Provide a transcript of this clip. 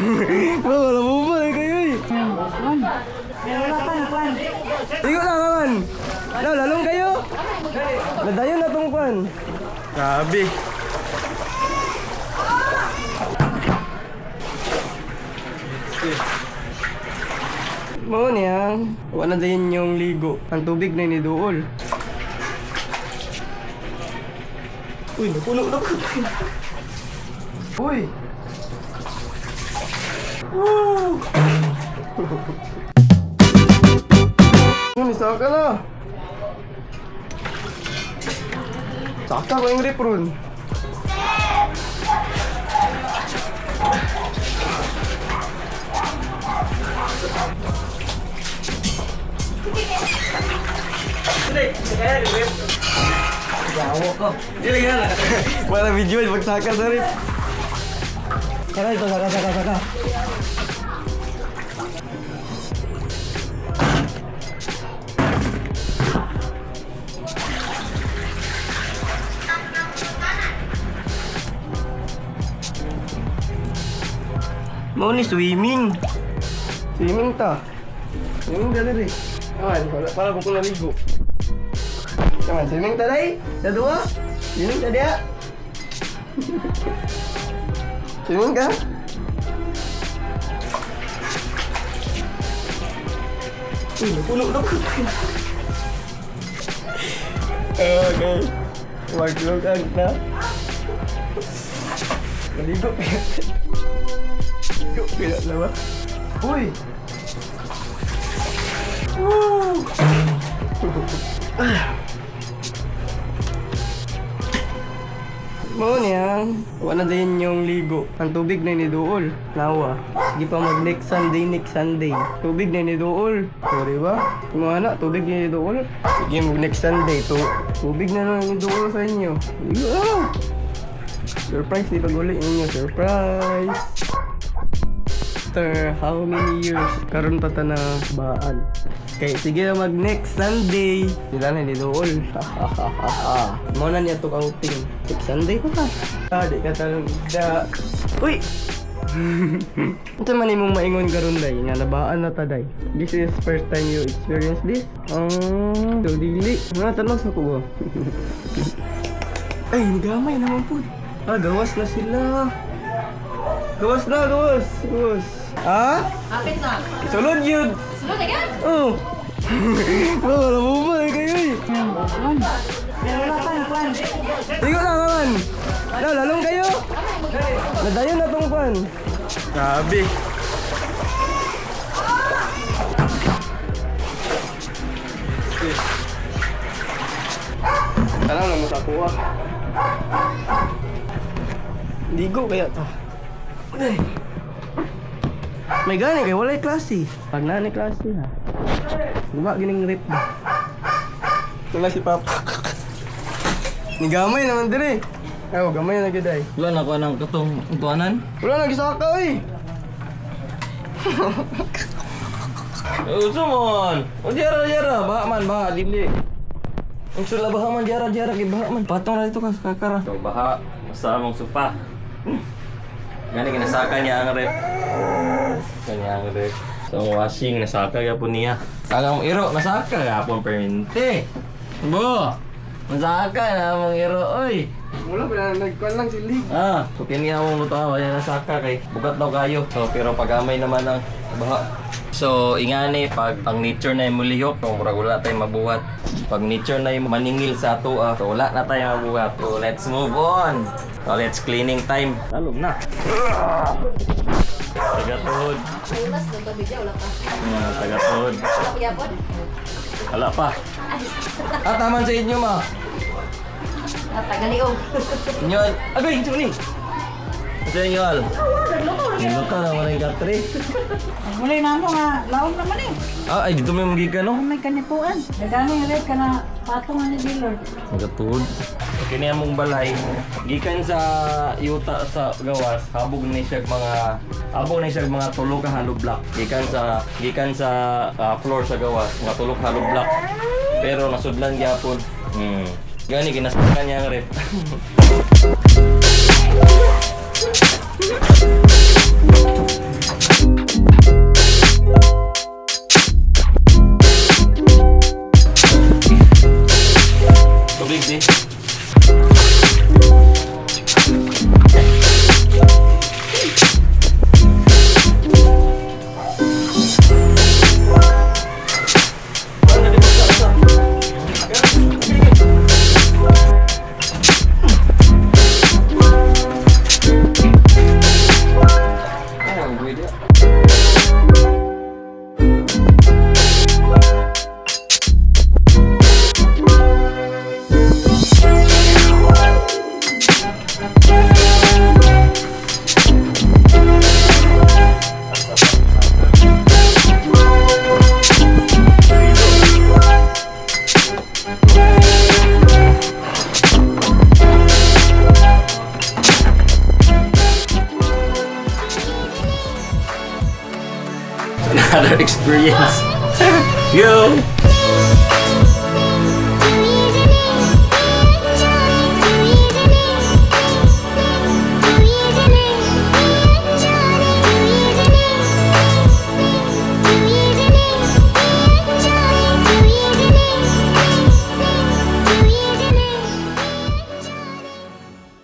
Wala mo ba kayo eh. Wala pa na kwan. Igo na kaman. Na lalong kayo. Nadayon na tong kwan. Grabe. Mao niya, wala din yung ligo. Ang tubig na ni duol. Uy, napuno na po. Uy! Woo! Ano, saka na. Saka ko yung rip ron. Yawo ko. Dili na. Wala video pagsaka sa rip. Saka ito, saka, saka, saka. Mao ni swimming. Swimming ta. Swimming ta diri. Aman, wala para ko naligo. Aman, swimming ta dai. Sa duwa. Swimming ta diya. Swimming ka? Uy, napuno na po. Okay. Maglugang na. Naligo pa. Ligo pila na ba? Uy! Woo! Mao niya, wala din yung ligo. Ang tubig na ni Duol. Nawa. Sige pa mag next Sunday, next Sunday. Tubig na ni Duol. So, di ba? Mga na, tubig na ni Duol. Sige mag next Sunday. To, tubig na lang ni Duol sa inyo. Ligo ah! Surprise, di pag-uli ninyo. Surprise! After how many years, karon pa ta na baan. Kay sige na mag next Sunday. Sila na ni Duol. Mo na niya to outing. Next Sunday pa ka. Ah, di ka talong da. Uy! Unsa man imong maingon karon day nga nabaan na ta day. This is first time you experience this? Oh, so dili. Nga tanong sa ko ba? Ay, gamay naman po. Ah, gawas na sila. Gawas na, gawas. Gawas. Ah? Kapit na. Sulod yun. Sunod again? Oh. Wala mo ba kayo eh. Wala pa na kwan. Igo na kaman. Na, lalong kayo. Nadayon na tong kwan. Grabe. Tanaw na mo sa kuha. Ligo kaya ta. Ay. May gani kay walay klase. Pag naa ni klase ha. Guba gining rip ba. Wala si Papa. Ni gamay naman dire. Aw, gamay na gid ay. Wala na ko ng katong tuanan. Wala na gisaka oy. Uso mon. O jara jara baha man baha dili. Ang sula baha man jara jara kay baha man. Patong na dito ka kakara. So baha sa among sopa. Gani kinasaka niya ang ref. Kanya ang ref. So ang washing nasaka gyapon niya. Ang iro nasaka gyapon permente. Bo. Nasaka na among iro oy. Wala pa na nagkuan lang si Lig. Ah, so kini among luto wala nasaka kay bugat daw kayo. So pero pagamay naman ang baha. So ingani pag ang nature na mulihok, so murag wala tay mabuhat. Pag nature na yung maningil sa ato, ah, so wala na tayo mabuhat. So let's move on. So let's cleaning time. Lalog na. Tagatuhod. Mas doon tubig wala pa. Ah, tagatuhod. Wala pa yapon. Wala pa. Ah, taman sa inyo ma. Ah, tagaliog. Inyo, agay, inyo ni. Sa inyo al. Niluto na wala yung katre. Wala na mo nga, laom naman eh. Ah, ay dito may magikan no. May kanipuan. Nagani rin ka na patong ni dealer. Magatuod. Kini among balay gikan sa yuta sa gawas habog ni siya mga habog ni siya mga tulo ka hollow block gikan sa floor sa gawas mga tulo ka hollow block pero nasudlan gyapon. Gani ginasakan niya ang rep. Another experience. Yo!